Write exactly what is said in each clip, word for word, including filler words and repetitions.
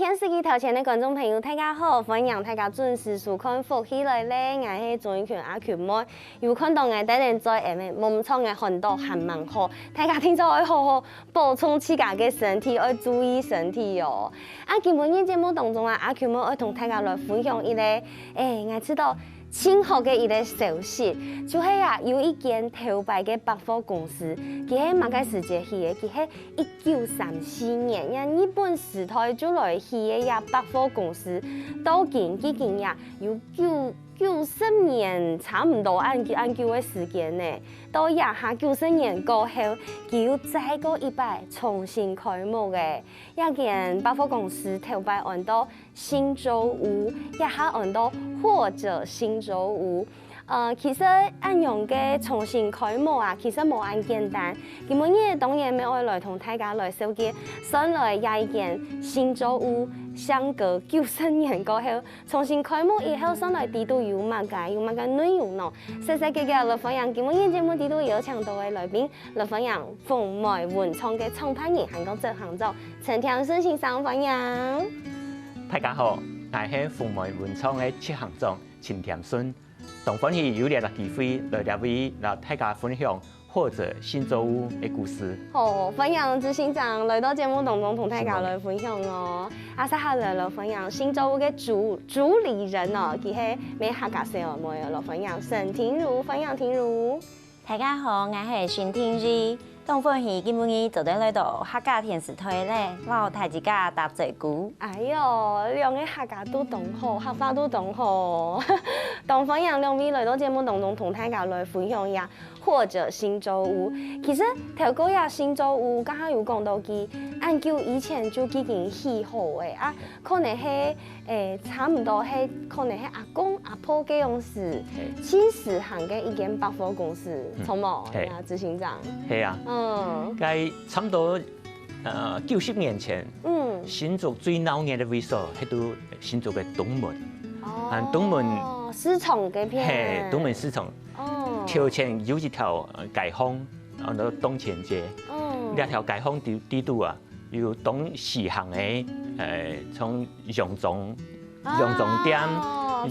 電視機頭前个觀眾朋友，大家好！歡迎大家準時收看《福氣來了》，𠊎係鍾玉群阿群妹。有看著𠊎戴等嘴，毋著𠊎看著還蠻好，大家定著愛好好保重自家个身體，愛注意身體哦。啊，今晡日節目當中啊，阿群妹愛同大家來分享一個，欸，𠊎知著盡好个一個消息，就係啊，有一間頭擺个百貨公司，佢係麼个時節起个？佢係一九三四年，這日本時代就來起个這百貨公司，到今已經也有九九十年，差毋多恁久恁久个時間呢。到這下九十年過後，佢又再過一擺重新開幕个。這間百貨公司頭擺安到新洲屋，這下安到或者新洲屋。呃，其實恁樣个重新開幕啊，其實無恁簡單。今晡日當然乜愛來同大家來紹介，算來這一間新洲屋，相隔九十年過後，重新開幕以後，算來底肚有麼个，有麼个內容呢？細細个个來歡迎今晡日節目底肚邀請著个來賓，來歡迎紅梅文創个創辦人還過執行長陳添順先生，歡迎。大家好，𠊎係紅梅文創个執行長陳添順。 當歡喜有這個機會來這位摎大家分享或者新洲屋个故事。好，歡迎執行長來到節目當中同大家來分享哦。啊，接下來來歡迎新洲屋个主主理人哦，佢係乜客家細妹哦，來歡迎沈婷如，歡迎婷如。大家好，𠊎係沈婷如。 當歡喜今晡日做得來到客家電視台咧，摎大自家打嘴鼓。哎喲，兩個客家都當好，客話都當好。當歡迎兩位來到節目當中同大家來分享一下，或者新洲屋。其實頭過這新洲屋，剛剛有講著佢恁久以前就已經起好誒，啊，可能係 欸，差毋多係可能係阿公阿婆該央時盡時行个一間百貨公司，著無？係啊，執行長。係啊，嗯，該差毋多呃九十年前，嗯，新竹最鬧熱个位所，係在新竹个東門。哦，東門市場該片。係，東門市場。哦，頭前有一條街巷，安到東前街。哦，這條街巷底底肚啊， 有當時行个，呃，像洋裝、洋裝店，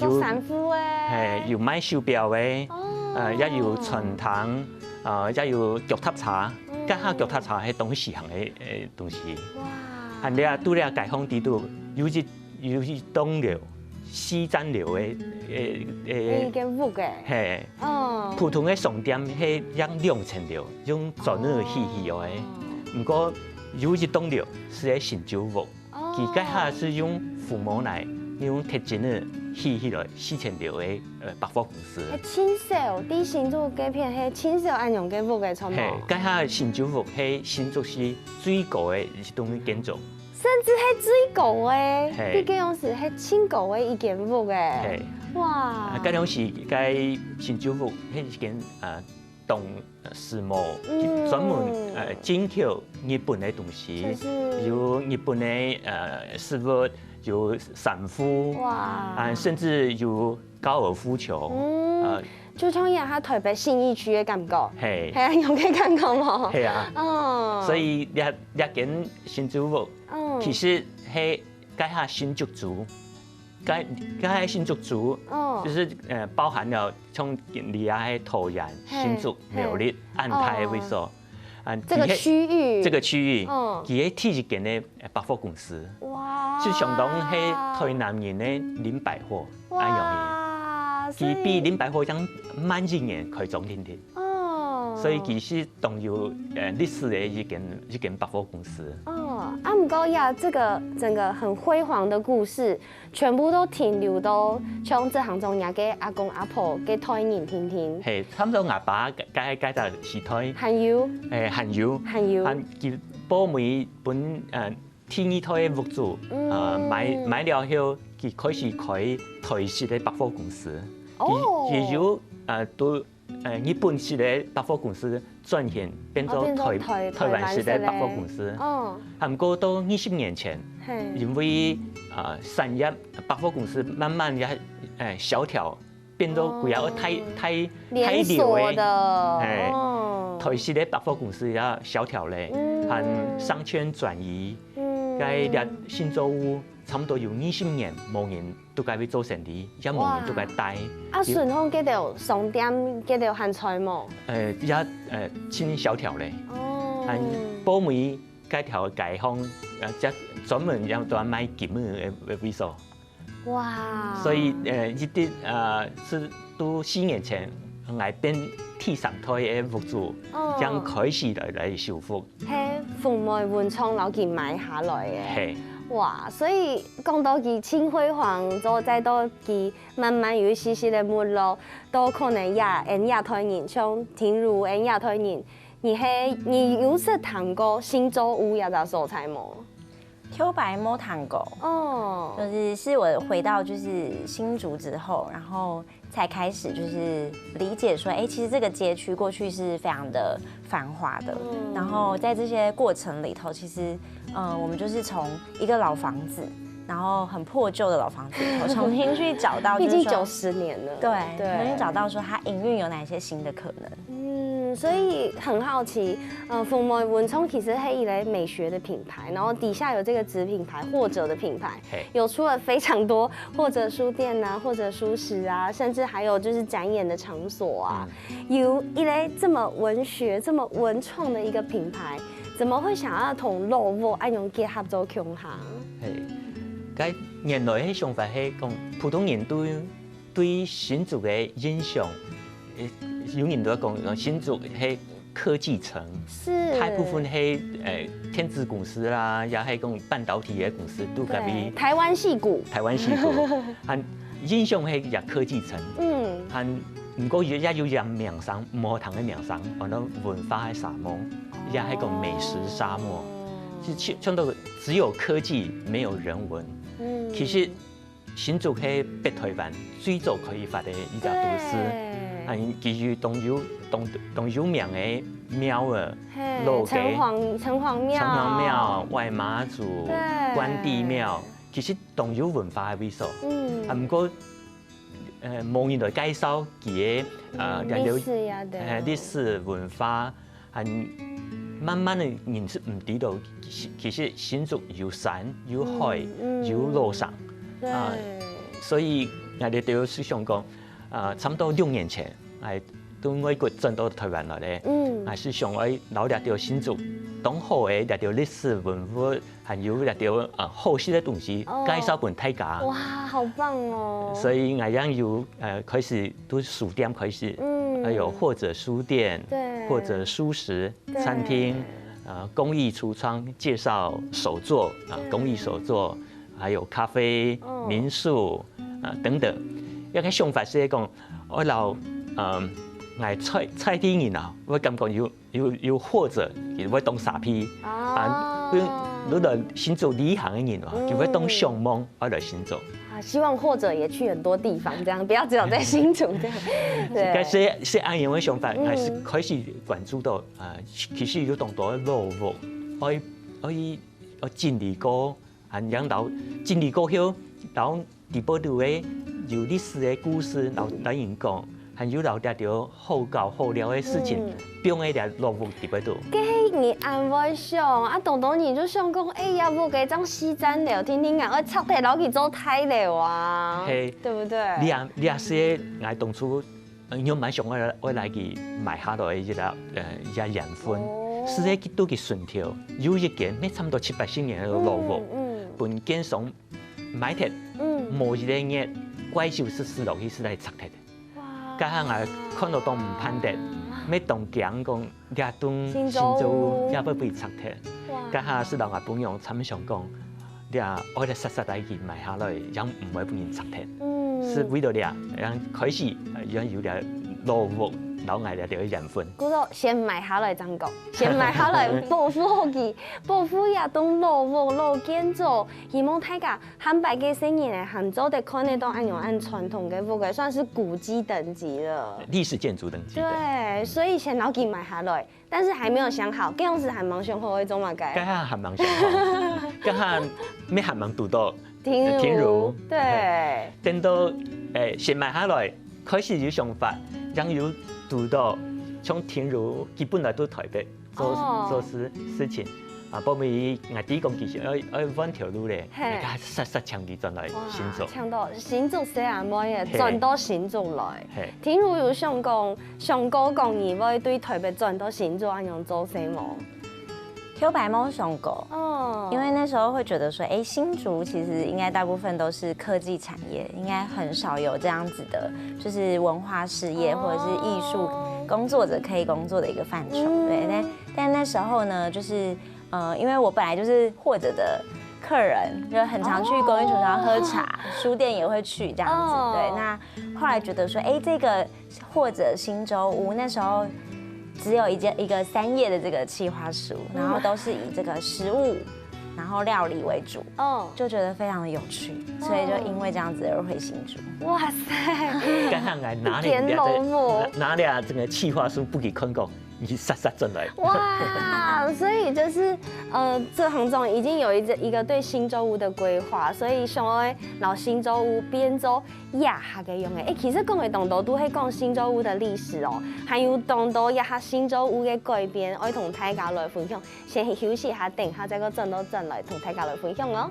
有衫褲个，係，有賣手錶个，呃，也有餐廳，啊，也有腳踏車。該下腳踏車係當時行个，呃，東西。哇！還這在這街巷底肚有一有一棟樓，四層樓个，呃呃，一間屋个，係，哦，普通个商店係用兩層樓，用磚仔起起來个。毋過有一棟樓係个新洲屋，哦，佢該下係用紅毛泥，用鐵筋仔起起來四層樓个呃百貨公司。係盡少，在新竹該片係盡少恁樣个屋个，著無？係，該下新洲屋係新竹市最高个一棟建築。 甚至係最高个，係，在該央時係盡高个一間屋誒。係，哇！啊，該央時該新洲屋係一間啊，當時髦，專門呃進口日本个東西，有日本个呃食物，有衫褲，哇！啊，甚至有高爾夫球，嗯，啊，就像這下臺北信義區个感覺，係，係恁樣个感覺無？係啊，嗯，所以這這間新洲屋 其實係該下新竹州，該該下新竹州，就係呃包含了像這下个桃園、新竹、苗栗恁大个位所，啊，這個區域，這個區域，佢係第一間个百貨公司，哇，就相當係臺南人个林百貨恁樣个，佢比林百貨正慢一年開張定定。 哦，所以其實當有呃歷史个一間一間百貨公司。哦，啊，毋過呀，這個整個很輝煌的故事，全部都停留到像這行中人个阿公阿婆个代人定定。係，差毋多𠊎爸該該該隻時代，還有，誒，還有，還有，還佢保尾分呃第二代个屋主，呃，買買了後，佢開始開臺式个百貨公司。佢佢有呃對 呃日本式个百貨公司轉型變做臺臺灣式个百貨公司。哦，啊毋過到二十年前，因為呃產業百貨公司慢慢也呃蕭條，變做歸下大大大流个，係，臺式个百貨公司也蕭條咧，還商圈轉移，該這新竹屋差不多有二十年無人在該位做生理，也無人在該戴。啊，順風該兜商店，該兜還在無？呃，也呃盡蕭條咧。哦。還包尾該條街項，呃，這專門也在賣金仔个位所。哇。所以呃，一直呃係到四年前，𠊎變第三代个屋主，哦。正開始來來修復。 係鳳梅文創摎佢買下來个。係。哇，所以講到佢盡輝煌，之後再到佢慢慢有一息息个沒落，到可能也，𫣆這代人，像婷如𫣆這代人，你係，你有識聽過新竹屋這隻所在無？頭擺無聽過。哦。就是，是我回到就是新竹之後，然後 才開始就是理解說，哎，其實這個街區過去是非常的繁華的。嗯。然後在這些過程裡頭，其實，呃，我們就是從一個老房子，然後很破舊的老房子裡頭重新去找到，就是說，畢竟九十年了。對，對。重新找到說它營運有哪些新的可能。嗯，所以很好奇，呃，鳳梅文創其實係一個美學的品牌，然後底下有這個子品牌或者的品牌， 嘿。有出了非常多或者書店啊，或者書食啊，甚至還有就是展演的場所啊。嗯。有一個這麼文學、這麼文創的一個品牌，怎麼會想要同老屋恁樣結合做共下？嘿，該原來个想法係講，普通人對，對新竹个印象，呃，有人都講，講新竹係 科技城，是。大部分係，呃，電子公司啦，也係講半導體个公司，都該位。對，台灣矽谷。台灣矽谷，還印象係也科技城，嗯。還毋過也，也有一個名聲，毋好聽个名聲，安到文化个沙漠，也係講美食沙漠。哦。就像，像到只有科技，沒有人文。嗯。其實 新竹係北台灣最早開發个一隻都市，對。啊，佢有當有，當，當有名个廟仔，嘿，老个，城隍，城隍廟。城隍廟、外媽祖、對。關帝廟，其實當有文化个位所。嗯。啊，毋過，呃，無人來介紹佢个，呃，嗯，這兜，歷史呀，對。呃，歷史文化， 還慢慢个人係毋知道，其實，其實新竹有山、有海、嗯，嗯。有老城。對。啊，所以𠊎兜就係想講，啊，差不多六年前，𠊎對外國轉到台灣來咧，嗯。𠊎係想愛摎這兜新竹當好个這兜歷史文物，還有這兜，呃，好食个東西，哦。介紹分大家。哇，好棒哦。所以𠊎也有，呃，開始對書店開始，嗯。還有或者書店，對。或者書食， 對。餐廳，呃，工藝櫥窗介紹手作，啊，對。工藝手作，還有咖啡、哦。民宿，啊，等等。這個想法係講，𠊎摎，呃，𠊎在，在地人啊，𠊎感覺有，有，有或者，佢會當沙鼻。哦。啊，因為如果新竹旅行个人啊，嗯。佢會當向往，愛來新竹。 啊，希望或者也去很多地方，這樣，不要只有在新竹這樣。對。該係，係恁樣个想法，嗯。𠊎係開始關注到，啊，其，其實有當多个老屋，愛，愛，愛整理過，還有摎整理過後，摎底背肚个有歷史个故事，摎，摎人講，還有摎這兜好搞好尞个事情，嗯。放在這老屋底背肚。該係你恁會想，啊，當多人就想講，哎呀，屋个正四層樓，天天愛拆忒摎佢做大樓啊。嘿。 對不對？這，這係𠊎當初，呃，原本想愛，愛來去買下來个一個，呃，一個緣分。哦。係在佢肚个脣頭，有一間乜差不多七八十年个老屋，嗯，嗯。分建商買忒，嗯。無一個月，怪手係死落去，係來拆忒个。哇。該下𠊎看到當毋盼得，乜當驚講， 這棟新竹屋也會分拆忒。哇。該下係摎吾餔娘參詳講，這愛來煞煞來去買下來，正毋會分人拆忒。嗯。係為了這，正開始，呃，正有這老屋，摎𠊎這个緣分。故所先買下來正講，先買下來保護好佢，保護這棟老屋、老建築，希望大家 下擺个細人仔還做得看得到恁樣恁傳統个屋个，算是古蹟等級了。歷史建築等級，對。對，所以先摎佢買下來，但是還沒有想好，該下係還吂想好愛做麼个。該下還吂想好，該下乜還吂堵到，停如。停如。對。等到，欸，先買下來，開始有想法，正有堵到，像停如，佢本來在台北， 做，哦。做事，事情。啊，不過𠊎知講其實愛愛換條路咧，嘿，𠊎煞煞請佢轉來新竹。請到新竹細阿妹耶，轉到新竹來。嘿，聽如有想講，想過講你會對台北轉到新竹恁樣做事無？頭擺無想過，哦，因為那時候會覺得說，哎，新竹其實應該大部分都是科技產業，應該很少有這樣子的，就是文化事業或者是藝術工作者可以工作的一個範疇，對。但但那時候呢，就是呃，因為我本來就是或者的客人，就很常去公寓圖書館喝茶，書店也會去這樣子，對。那後來覺得說，哎，這個或者新洲屋那時候只有一間一個三頁的這個企劃書，然後都是以這個食物，然後料理為主，哦，就覺得非常的有趣，所以就因為這樣子而回新竹。哇塞，剛剛來拿你拿拿了這個企劃書不給看過，你煞煞轉來。哇，所以就是呃，這當中已經有一個一個對新洲屋的規劃，所以想愛摎新洲屋變做 這下个樣仔。欸，其實講个當多都係講新洲屋个歷史哦，還有當多這下新洲屋个改變，愛同大家來分享。先休息一下，等下再過轉到轉來同大家來分享哦。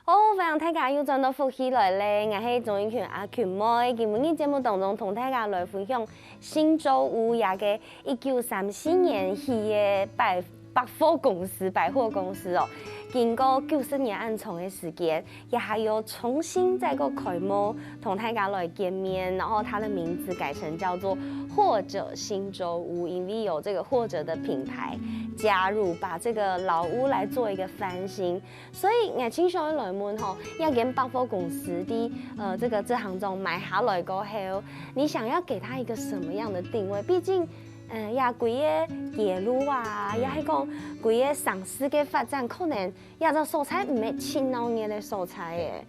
好，歡迎大家又轉到福氣來了，𠊎係鍾英群阿群妹。今晡日節目當中同大家來分享新洲屋這个一九三四年起个百百貨公司，百貨公司哦，經過九十年恁長个時間，這下又重新再過開幕，同大家來見面，然後它的名字改成叫做或者新洲屋，因為有這個或者的品牌加入，把這個老屋來做一個翻新。所以𠊎盡想愛來問吼，這間百貨公司在呃這個這行中買下來過後，你想要給它一個什麼樣的定位？畢竟 嗯，這歸个街路啊，也係講歸个城市个發展，可能這種所在毋係盡鬧熱个所在欸。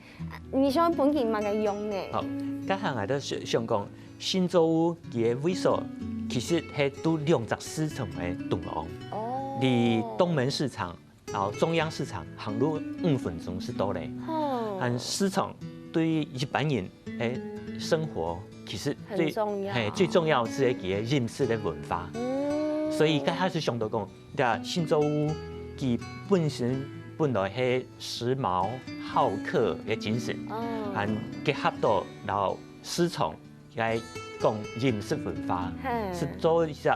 你想分佢麼个用呢？好，該下𠊎都想想講，新洲屋个位所其實係在兩隻市場个中央，哦，離東門市場 然後中央市場行路五分鐘就到了。哦，但市場對一般人个生活其實最很重要，嘿，最重要係佢个飲食个文化。嗯，所以該下就想到講，這新洲屋佢本身本來係時髦好客个精神，哦，還結合到然後市場來講飲食文化，係做一隻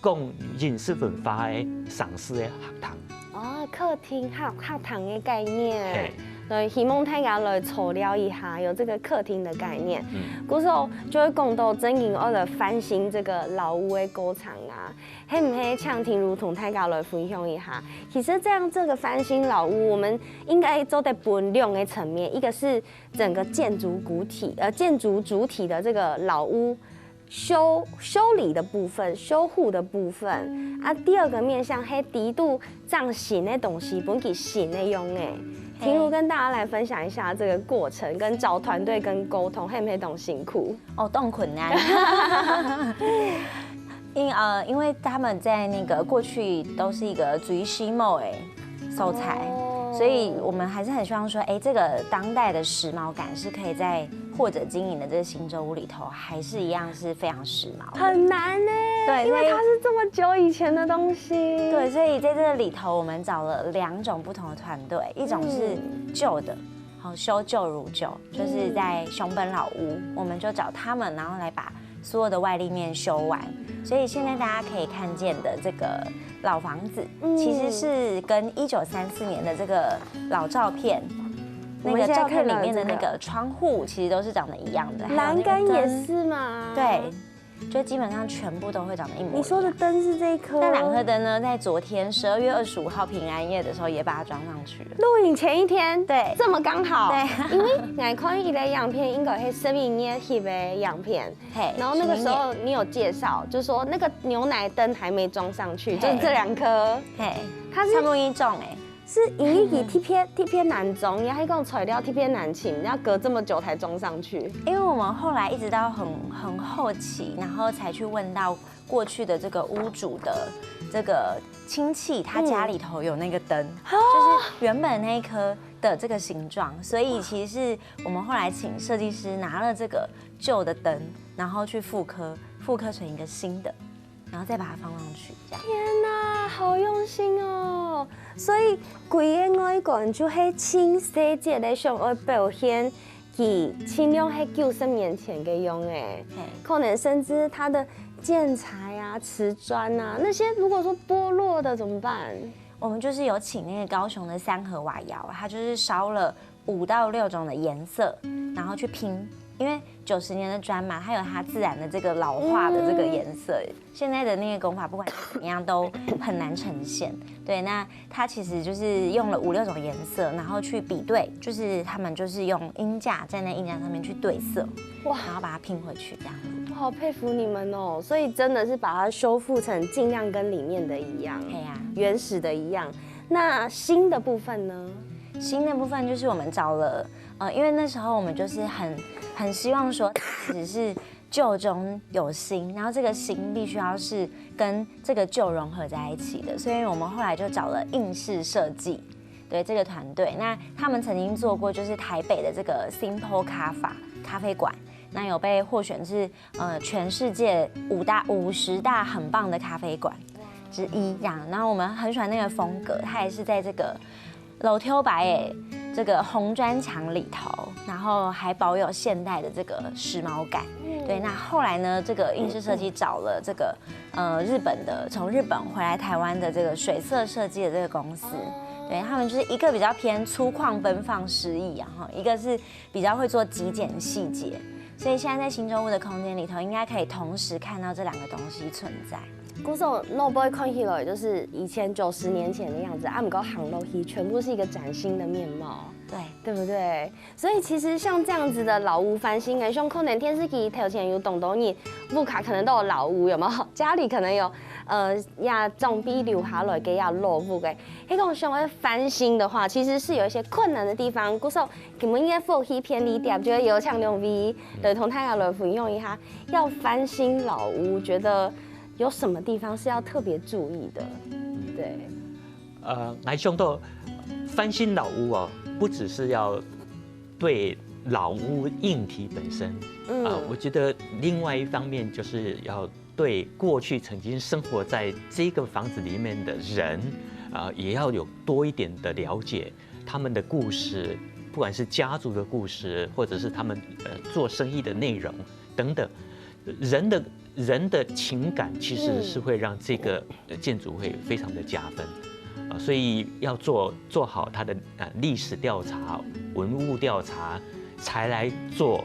講飲食文化个城市个客廳。哦，客廳客客廳个概念，對，希望大家來坐尞一下，有這個客廳的概念。嗯，故所就會講到正經愛來翻新這個老屋个過程啊，係毋係？請聽如同大家來分享一下。其實這樣這個翻新老屋，我們應該做得分兩個層面，一個是整個建築主體，呃，建築主體的這個老屋 修修理的部分、修護的部分。啊，第二個面向係底肚裝新个東西，分佢新个用欸。婷如跟大家來分享一下這個過程，跟找團隊跟溝通，係毋係當辛苦？哦，當困難。因呃，因為他們在那個過去都是一個最時髦个素材，所以我們還是很希望說，哎，這個當代的時髦感是可以在或者經營的這個新洲屋裡頭，還是一樣是非常時髦的。很難呢，對，因為它是這麼久以前的東西。對，所以在這個裡頭，我們找了兩種不同的團隊，一種是舊的，好，修舊如舊，就是在熊本老屋，我們就找他們，然後來把所有的外立面修完。所以現在大家可以看見的這個老房子，其實是跟一九三四年的這個老照片，那個照片裡面的那個窗戶其實都是長得一樣的，欄杆也是嘛。對。就基本上全部都会长得一模一样。你说的灯是这一颗？那两颗灯呢，在昨天十二月二十五号平安夜的时候也把它装上去了。录影前一天，对这么刚好，对，因为我看一个样片应该是十一月翕的样片，嘿，然后那个时候你有介绍，就说那个牛奶灯还没装上去，就是这两颗，嘿，它是差不多一种哎。是因为特别特别难装，也还讲材料特别难请，要隔这么久才装上去。因为我们后来一直到很很后期，然后才去问到过去的这个屋主的这个亲戚，他家里头有那个灯，就是原本那一颗的这个形状，所以其实是我们后来请设计师拿了这个旧的灯，然后去复刻，复刻成一个新的，然后再把它放上去，这样。天哪，好用心哦！所以规个外观就係盡細節个想要表現佢盡量係九十年前个樣誒，嘿可能甚至它的建材啊、瓷砖啊那些，如果说剥落的怎么办？我们就是有请那个高雄的三和瓦窑，它就是烧了五到六种的颜色，然后去拼，因为九十年的砖嘛，它有它自然的这个老化的这个颜色，现在的那个工法不管怎么样都很难呈现。对，那它其实就是用了五六种颜色，然后去比对，就是他们就是用印架站在印架上面去对色，哇然后把它拼回去这样。我好佩服你们哦！所以真的是把它修复成尽量跟里面的一样，对呀、原始的一样。那新的部分呢？新的部分就是我们找了，呃，因为那时候我们就是很很希望说，只是旧中有新，然后这个新必须要是跟这个旧融合在一起的，所以我们后来就找了应式设计，对这个团队，那他们曾经做过就是台北的这个 Simple Cafe 咖啡馆，那有被获选是呃全世界五大五十大很棒的咖啡馆之一这样。然后我们很喜欢那个风格，它也是在这个老头白诶这个红砖墙里头，然后还保有现代的这个时髦感。对，那后来呢，这个应式设计找了这个呃日本的从日本回来台湾的这个水色设计的这个公司，对他们就是一个比较偏粗犷奔放诗意啊哈，一个是比较会做极简细节。所以现在在新洲屋的空间里头，应该可以同时看到这两个东西存在。古手 no boy 看起来就是以前九十年前的样子，啊，不过行楼梯全部是一个崭新的面貌，对，对不对？所以其实像这样子的老屋翻新，像可能电视机头前有当多人，屋下可能都有老屋，有没有？家里可能有呃呀长辈留下来个呀老屋个，迄种想要翻新的话，其实是有一些困难的地方。故所今日个福氣便利貼就會邀請兩位，對，同大家來分享一下，要翻新老屋，覺得有什麼地方是要特別注意的？對，呃，來想到翻新老屋哦，不只是要对老屋硬体本身，嗯啊、我觉得另外一方面就是要对过去曾经生活在这个房子里面的人，啊、也要有多一点的了解，他们的故事，不管是家族的故事，或者是他们呃做生意的内容等等，人的人的情感其实是会让这个呃建筑会非常的加分。啊，所以要做做好它的呃历史调查、文物调查，才来做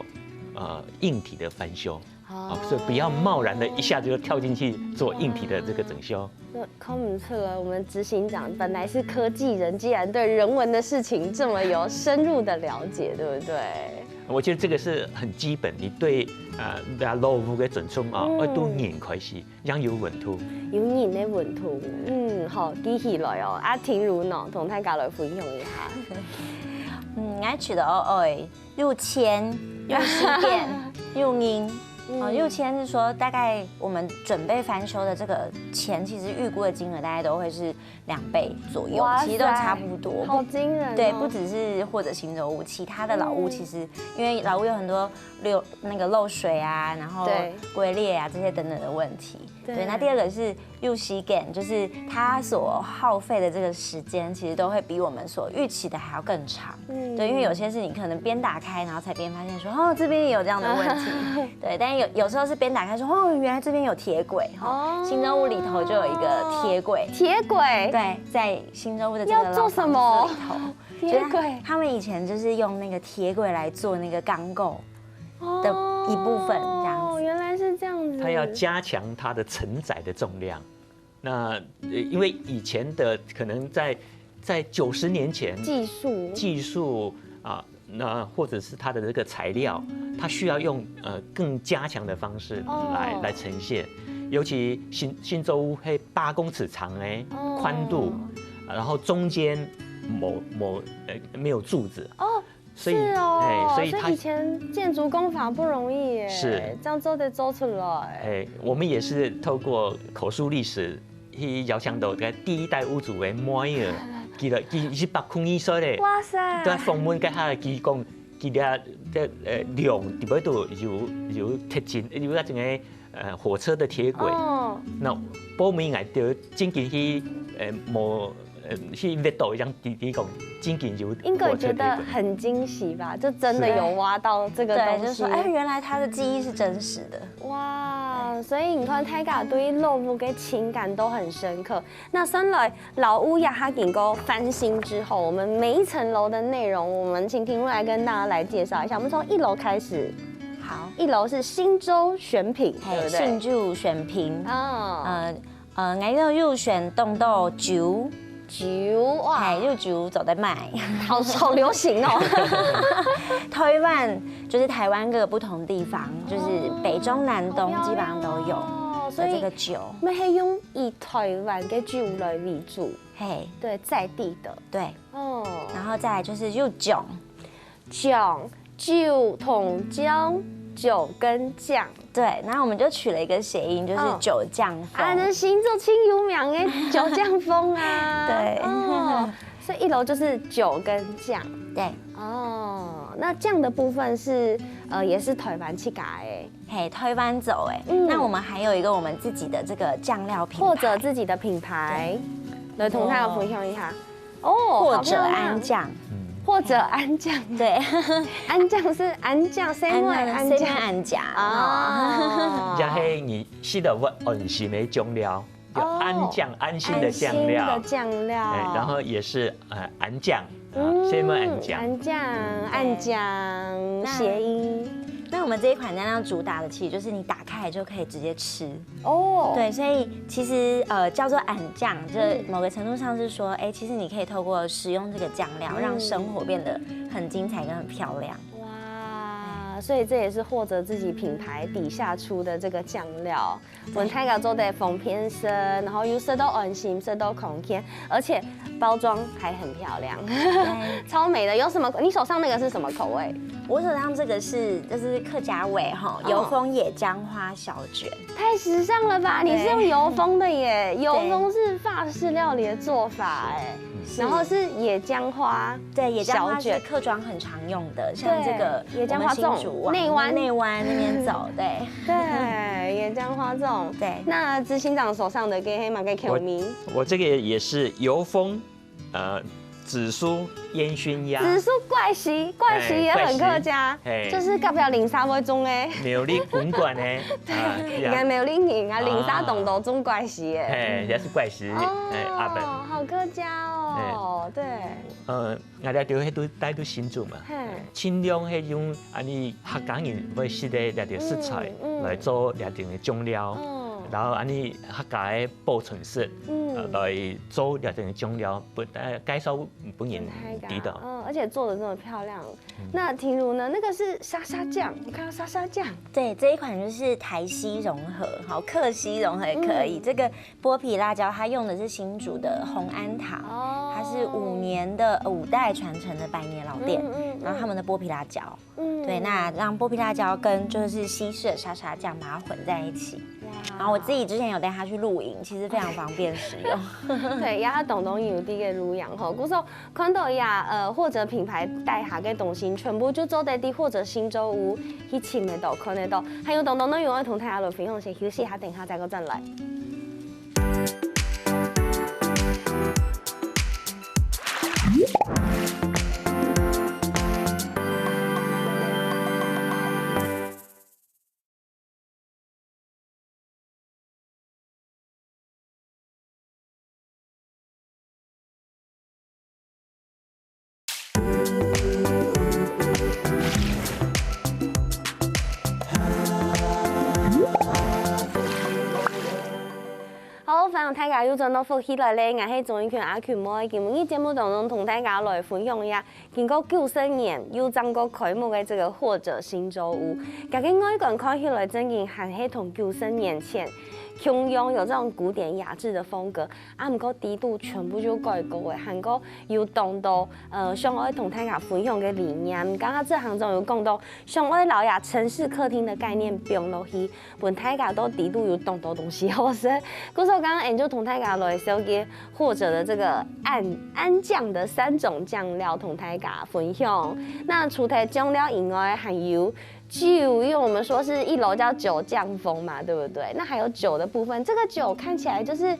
呃硬体的翻修。啊，所以不要贸然的一下子就跳进去做硬体的这个整修。那看不出來，我們執行長本來是科技人，竟然對人文的事情這麼有深入的了解，對不對？我觉得这个是很基本，你对呃老屋个准冲啊，嗯要对人开始，让有稳度。有人的穩度，嗯，好，記起來哦。啊，婷如呢，同大家來分享一下。嗯，𠊎覺得哦，哎，六千、六十点、六英。哦，六千是说大概我们准备翻修的这个钱，其实预估的金额大概都会是两倍左右，哇塞其实都差不多。好驚人哦！对，不只是或者新洲屋，其他的老屋其实、因为老屋有很多漏那个漏水啊，然后对龟裂啊这些等等的问题。对对，那第二个是六十点，就是它所耗费的这个时间，其实都会比我们所预期的还要更长。嗯对，因为有些是你可能边打开，然后才边发现说，哦，这边也有这样的问题。对，但有有时候是边打开说，哦，原来这边有铁轨哈。哦新洲屋里头就有一个铁轨。鐵軌，对，在新洲屋的这个要做什么老房子里头，鐵軌就是他们以前就是用那个铁轨来做那个钢构的一部分这样子。哦，原來是這樣子。它要加强它的承载的重量。那呃，因为以前的可能在在九十年前，技术技术啊，那或者是它的这个材料，它需要用呃更加强的方式来、哦来呈现。尤其新新洲屋黑八公尺长哎、哦宽度，然后中间某某呃没有柱子，哦，所以是哦，哎，所以它所以以前建筑工法不容易耶，是这样做得做出来。哎，我们也是透过口述历史，去邀请到个第一代屋主的妹儿，佢个佢是八空一岁的，哇塞，都在访问跟他的技工，佢个这呃量特别多有有特征，有那种个呃火车的铁轨，哦，那包尾来就真正去呃摸呃去挖到一张地地讲真正有应该觉得火车铁轨。很惊喜吧？就真的有挖到这个东西。对，就说哎，原来他的记忆是真实的。哇，所以你看，大家对老屋个情感都很深刻。那算来，老屋也下经过翻新之后，我们每一层楼的内容，我们请庭如来跟大家来介绍一下。我们从一楼开始。好，一楼是新洲选品，对嘿，不对？新洲选品，哦，呃呃，𠊎个入选当多酒，酒哇，嘿，有酒做得卖，好好流行哦。台湾就是台湾各个不同地方，就是北中南东基本上都有哦，所以的这个酒。我们还用以台湾的酒来为主，嘿，对，在地的，对，哦，然后再来就是有酱，酱，酒同酱，酒跟酱。对，然后我们就取了一个谐音，就是嗯酒酱风。啊，那新竹最有名的酒酱风啊。对。哦，所以一楼就是酒跟酱。对。哦，那酱的部分是呃也是台湾自家的。嘿，台湾做的。嗯那我们还有一个我们自己的这个酱料品牌，或者自己的品牌，来同大家分享一下。哦，或者好漂亮安酱。嗯，或者安酱，对，安酱是安酱，谁会安酱？谁会安酱？啊，也係你食到會安心的醬料，叫安酱，安心的酱料。安心的酱料，哎，然后也是呃安酱啊，谁会安酱？安酱，安酱，谐音。那我们这一款酱料主打的，其实就是你打开来就可以直接吃。哦，对，所以其实呃叫做俺酱，这某个程度上是说，哎，其实你可以透过使用这个酱料，让生活变得很精彩跟很漂亮。哇，所以这也是获得自己品牌底下出的这个酱料，分大家做得方便食，然后又食到安心，食到康健，而且包装还很漂亮，超美的。有什么？你手上那个是什么口味？我手上这个是就是客家味哈，油封野姜花小卷。太时尚了吧！你是用油封的耶，油封是法式料理的做法哎，然后是野姜花，对，野姜花是客庄很常用的，像这个野姜花粽，内湾内湾那边走，对，对，野姜花粽，对。那执行长手上的给黑马给 Q 米，我这个也是油封。呃，紫苏烟熏鸭。紫苏怪喜，怪喜也很客家，哎，怪喜，嘿，就是隔壁鄰舍會種的。苗栗公館的，啊，人家苗栗人啊，鄰舍當多種怪喜的。嘿，也是怪喜，哦，哎，阿伯。好客家哦，对。呃，𠊎兜就係都帶到新竹嘛，嘿，尽量係用恁呢客家人會食的這兜食材來做這兜个醬料，然後恁呢客家个保存食，嗯，來做這兜个醬料。 不，呃，介紹分人知道。嗯，而且做得这么漂亮。那婷如呢？那个是沙沙酱，我看到沙沙酱。对，这一款就是台西融合，好，客西融合也可以。这个剥皮辣椒，它用的是新竹的红安堂，哦，它是五年的，呃，五代传承的百年老店，嗯嗯嗯，然后他们的剥皮辣椒。 嗯，对，那让剥皮辣椒跟就是西式的沙沙酱把它混在一起。哇，然后我自己之前有带它去露营，其实非常方便使用。对，也係當當有个个路樣吼。故所看到呀，呃，或者品牌帶下个東西，全部就做得在或者新洲屋去尋得到、看得到，還有當當多有愛同大家來分享，先休息一下，等一下再過轉來。又轉到福氣來咧，𠊎係鍾意權阿權妹，今日節目當中同大家來分享一下，經過九十年又正過開幕个這個或者新洲屋。佢个外觀看起來正經還係同九十年前共樣有這種古典雅致的風格，啊，毋過底肚全部就改過个，還過有當多呃想愛同大家分享个理念。剛剛這行中有講到，想愛摎這城市客廳的概念放落去， 分大家到底肚有當多東西好食。故所剛剛𠊎就同大家來紹介或者的這個安安醬的三種醬料同大家分享。那除了醬料以外，還有酒，因為我們說是一樓叫酒醬風嘛，對不對？那還有酒的部分，這個酒看起來就是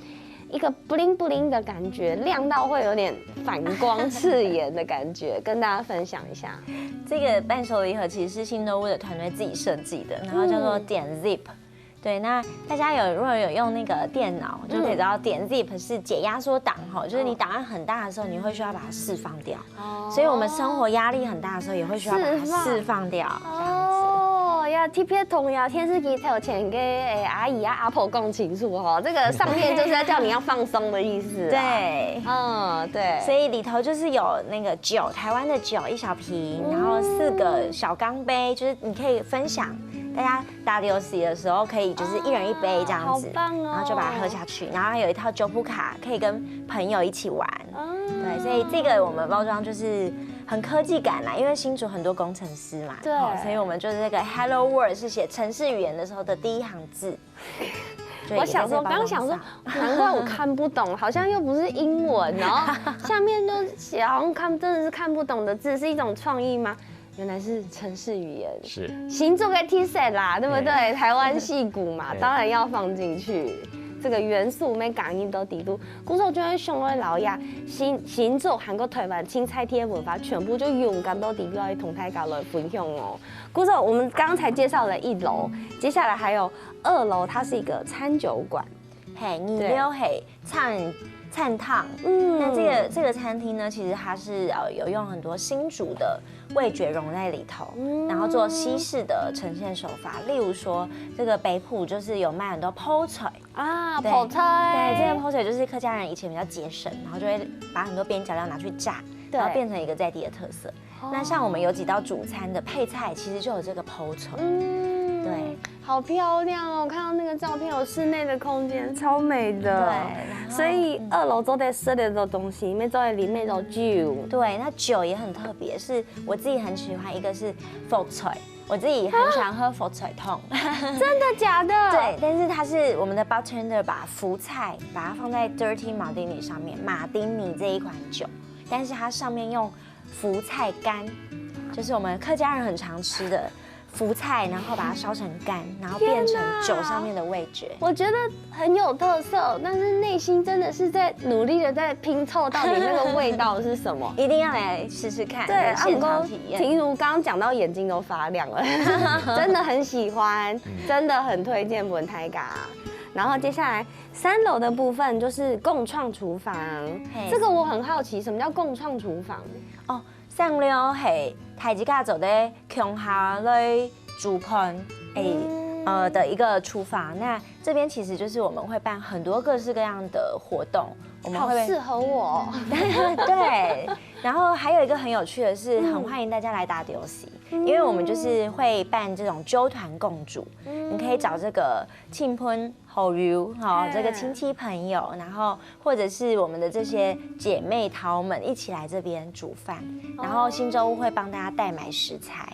一個 bling bling 的感覺，亮到會有點反光刺眼的感覺，跟大家分享一下。这个伴手礼盒其实是新洲屋的团队自己设计的，然后叫做点 zip。对，那大家有如果有用那个电脑，就可以知道点 zip 是解压缩档哈，就是你档案很大的时候，你会需要把它释放掉。所以我们生活压力很大的时候，也会需要把它释放掉。哦，要特別同電視机头前个阿姨啊阿婆讲清楚哈，这个上面就是要叫你要放松的意思。对，嗯，对，所以里头就是有那个酒，台湾的酒一小瓶，然后四个小钢杯，就是你可以分享，大家打游戏的时候可以就是一人一杯这样子，好棒哦然后就把它喝下去，然后还有一套酒扑卡可以跟朋友一起玩。对，所以这个我们包装就是很科技感啦，因为新竹很多工程师嘛，对哦所以我们就是这个 Hello World 是写程式语言的时候的第一行字。我想说，刚刚想说，难怪我看不懂，好像又不是英文，然后下面都写好像看真的是看不懂的字，是一种创意吗？原来是程式语言，是新竹个特色啦，对不对？台湾矽谷嘛，当然要放进去。这个元素没感应到底肚，故所就会想要摎呀，新新竹还有台湾青菜店文化全部就勇敢到底肚来同大家来分享哦。故所我们刚才介绍了一楼，接下来还有二楼，它是一个餐酒馆。嘿，二楼嘿，餐餐厅。嗯，那这个这个餐厅呢，其实它是呃有用很多新竹的味觉融在里头，然后做西式的呈现手法。例如说，这个北埔就是有卖很多泡菜，啊，对泡菜，对，这个泡菜就是客家人以前比较节省，然后就会把很多边角料拿去炸，对然后变成一个在地的特色。那像我们有几道主餐的配菜，其实就有这个泡菜。嗯，对，好漂亮哦！看到那个照片，有室内的空间，超美的。对然后所以二楼做得吃得到东西，没做得里面有酒。对，那酒也很特别，是我自己很喜欢，一个是福菜，我自己很喜欢喝福菜汤。真的假的？对，但是它是我们的 bartender 把福菜把它放在 dirty martini 上面，马丁尼这一款酒，但是它上面用福菜干，就是我们客家人很常吃的福菜，然后把它烧成干，然后变成酒上面的味觉。我觉得很有特色，但是内心真的是在努力的在拼凑到底那个味道是什么。一定要来试试看，对，啊，现不过场体验。婷如刚刚讲到眼睛都发亮了，真的很喜欢，真的很推荐分大家。然后接下来三楼的部分就是共创厨房，嘿这个我很好奇，什么叫共创厨房？哦，三楼嘿，大家做得共下来煮饭，哎，呃的一个厨房。那这边其实就是我们会办很多各式各样的活动，我们会好适合我哦。对，然后还有一个很有趣的是，很欢迎大家来打游戏，因为我们就是会办这种揪团共煮，你可以找这个亲朋好友哈，这个亲戚朋友，然后或者是我们的这些姐妹淘们一起来这边煮饭，然后新洲屋会帮大家代买食材。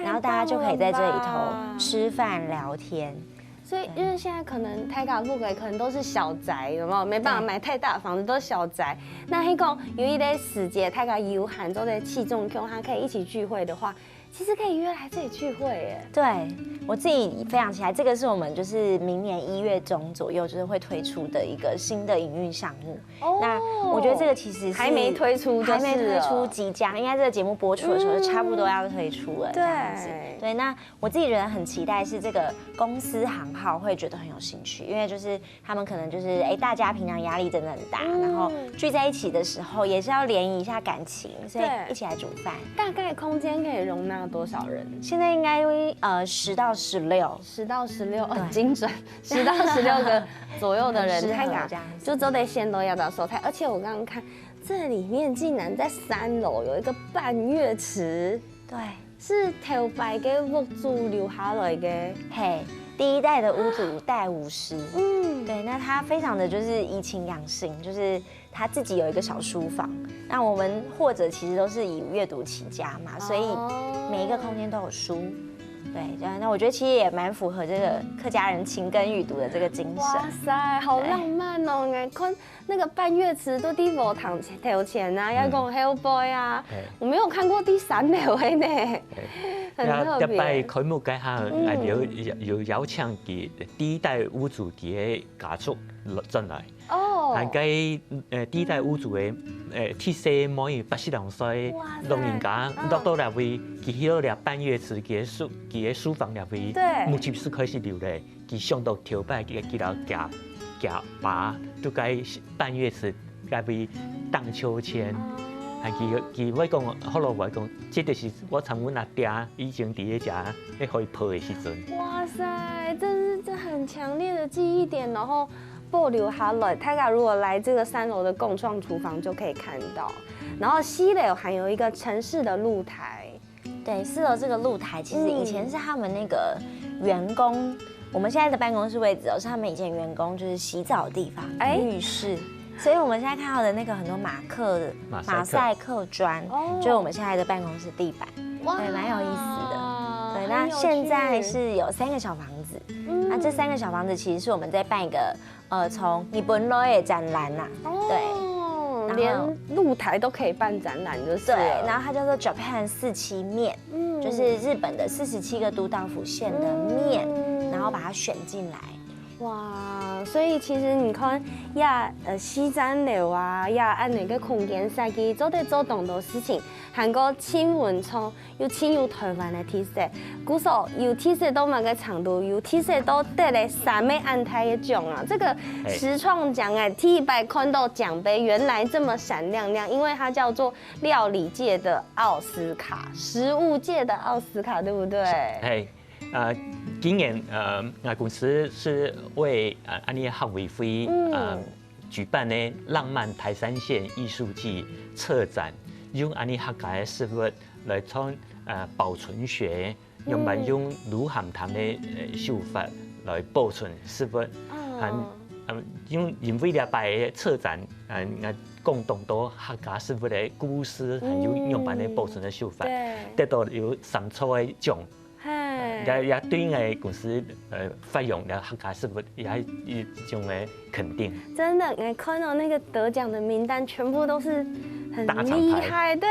然后大家就可以在这里头吃饭聊天。所以因为现在可能大家屋个可能都是小宅，有没有？没办法买太大的房子，都是小宅。那黑讲有一些时节，大家有喊做的气中共，他可以一起聚会的话，其实可以约来这里聚会耶。对，我自己非常期待，这个是我们就是明年一月中左右就是会推出的一个新的营运项目。哦那我觉得这个其实是还没推出就是了还没推出，即将应该这个节目播出的时候就差不多要推出了，这样子。对对，那我自己觉得很期待是这个公司行号会觉得很有兴趣，因为就是他们可能就是哎，大家平常压力真的很大，然后聚在一起的时候也是要联谊一下感情，所以对一起来煮饭。大概空间可以容纳那多少人？现在应该呃十到十六，十到十六，哦，精准，十到十六个左右的人，太卡，就做得先到亚洲收台。而且我刚刚看，这里面竟然在三楼有一个半月池，对，是头擺个屋主留下来的。嘿，第一代的屋主戴武士，嗯，对，那他非常的就是怡情养性，就是他自己有一个小书房。那我们或者其实都是以阅读起家嘛，所以每一个空间都有书。对，那我觉得其实也蛮符合这个客家人勤耕雨读的这个精神。哇塞，好浪漫哦！你看那个半月池都在屋堂头前啊，要讲后背啊，我没有看过第三楼的呢，很特别。这摆开幕该下，有有邀请佢第一代屋主佢个家族转来。 哦，還該呃第一代屋主个呃第四妹八十零歲老人家落到這位，佢去到這半月池佢个書佢个書房這位，對，目汁就開始流咧。佢想到頭擺佢佢老佢佢爸都該半月池該位盪秋千，還佢佢會講，後來會講，這就是我參阮阿爹以前佇咧遮咧可以抱个時陣。哇塞，這是這很強烈的記憶點，然後 保留下來，大家如果來這個三樓的共創廚房就可以看到。然後四樓還有一個城市的露台，对，四楼这个露台其实以前是他们那个员工，我们现在的办公室位置哦，是他们以前员工就是洗澡的地方，哎，浴室。所以我们现在看到的那个很多马克马赛克马赛克砖，哦，就是我们现在的办公室地板，哇，对，蛮有意思的。对，那现在是有三个小房子，那这三个小房子其实是我们在办一个呃从日本来的展览呐，对。哦，连露台都可以办展览，就是对，然后它叫做 Japan 四七面，嗯，就是日本的四十七个都道府县的面，然后把它选进来。哇，所以其实你看，呀，呃，四層樓啊，呀，恁樣个空間設計，做得做當多事情，還過盡文創， 又盡有台灣个特色。故所有特色到麼个程度？有特色到得了三个恁大个獎啊！這個實創獎哎，第一擺看到獎盃原來這麼閃亮亮，因為它叫做料理界的奧斯卡，食物界的奧斯卡，對不對？係，呃，今年呃，𠊎公司係為呃恁樣客委會呃舉辦个浪漫台三線藝術季策展，用恁樣客家个食物 來創呃保存學，仰般用滷鹹淡个呃手法來保存食物，還呃用因為這擺个策展，呃講當多客家食物个故事，還有仰般个保存个手法，得到有三座个獎，也也對𠊎公司呃發揚了客家食物也一種个肯定。真的，你看到那個得獎的名單，全部都是很厲害，對，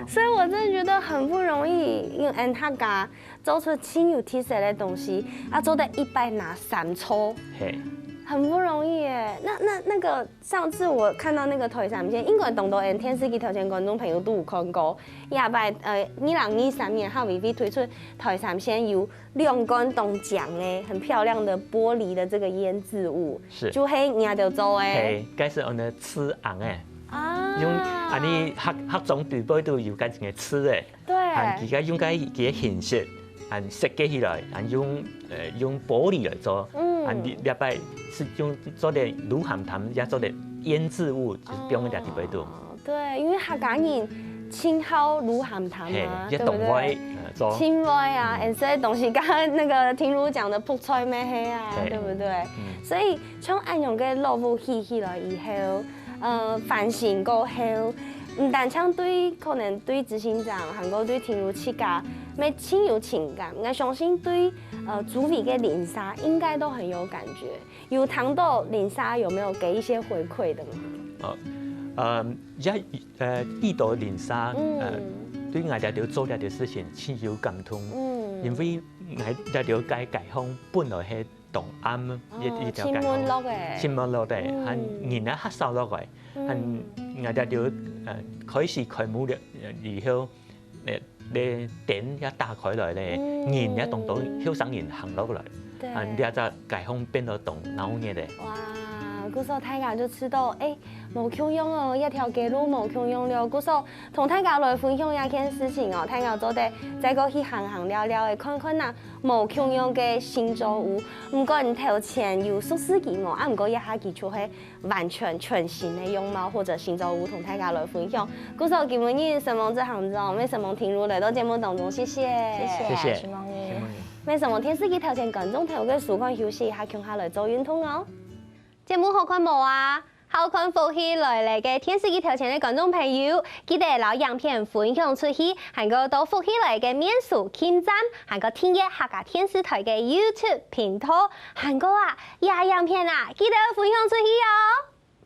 所以我真的覺得很不容易，因為恁客家做出盡有特色个東西，啊，做得一擺拿三座，係，很不容易耶。那那那個上次我看到那個台三線，應該當多人電視機頭前觀眾朋友都有看過，下擺呃二零二三年客委會推出台三線有 兩罐當靚个、很漂亮的玻璃的這個醃漬物，是，就係你兜做个。係，該係安到試紅个，啊，用恁樣客客庄肚背都有該種个試个，對，啊，佢个用該佢个形式，啊，設計起來，啊，用呃用玻璃來做，嗯，啊，你這擺係用做得滷鹹淡，也做得醃漬物，就放在肚背肚。 對，因為客家人盡好滷鹹淡嘛，係，對不對？盡會啊，嗯，所以東西剛剛那個聽如講的覆菜乜係啊，對不對？所以像恁樣个老屋起起來以後，呃，翻新過後，毋單淨對可能對執行長，還過對聽如自家，乜盡有情感。𠊎相信對呃周圍个鄰舍應該都很有感覺。 有聽到鄰舍有沒有給一些回饋的嗎？哦，呃，也呃遇到鄰舍，呃，對𠊎這兜做這兜事情盡有感動，因為𠊎這兜个街坊本來係當暗，一一條街坊，盡沒落个，盡沒落个，還人也較少落來，還𠊎這兜呃開始開幕了以後，呃 个店也打開來咧，人也當多後生人行落來，對，啊，這隻街坊變到當鬧熱咧。哇，故所大家就知道，欸，無共樣哦，這條街路無共樣了。故所同大家來分享這件事情哦，大家做得再過去行行尞尞个看看啊，無共樣个新竹屋。毋管你頭前有熟識佢無，啊，毋過這下佢就係完全全新个樣貌，或者新竹屋同大家來分享。故所今晡日承蒙執行長，也承蒙婷如來到節目當中，謝謝。謝謝，謝謝承蒙你。也承蒙電視機頭前觀眾朋友个收看，休息一下，共下來做運動哦。節目好看無啊？好看福氣來了个電視機頭前个觀眾朋友，記得摎影片分享出去，還過到福氣來个面書、撳讚，還過訂閱客家電視台个YouTube頻道，還過啊，這影片啊，記得分享出去哦。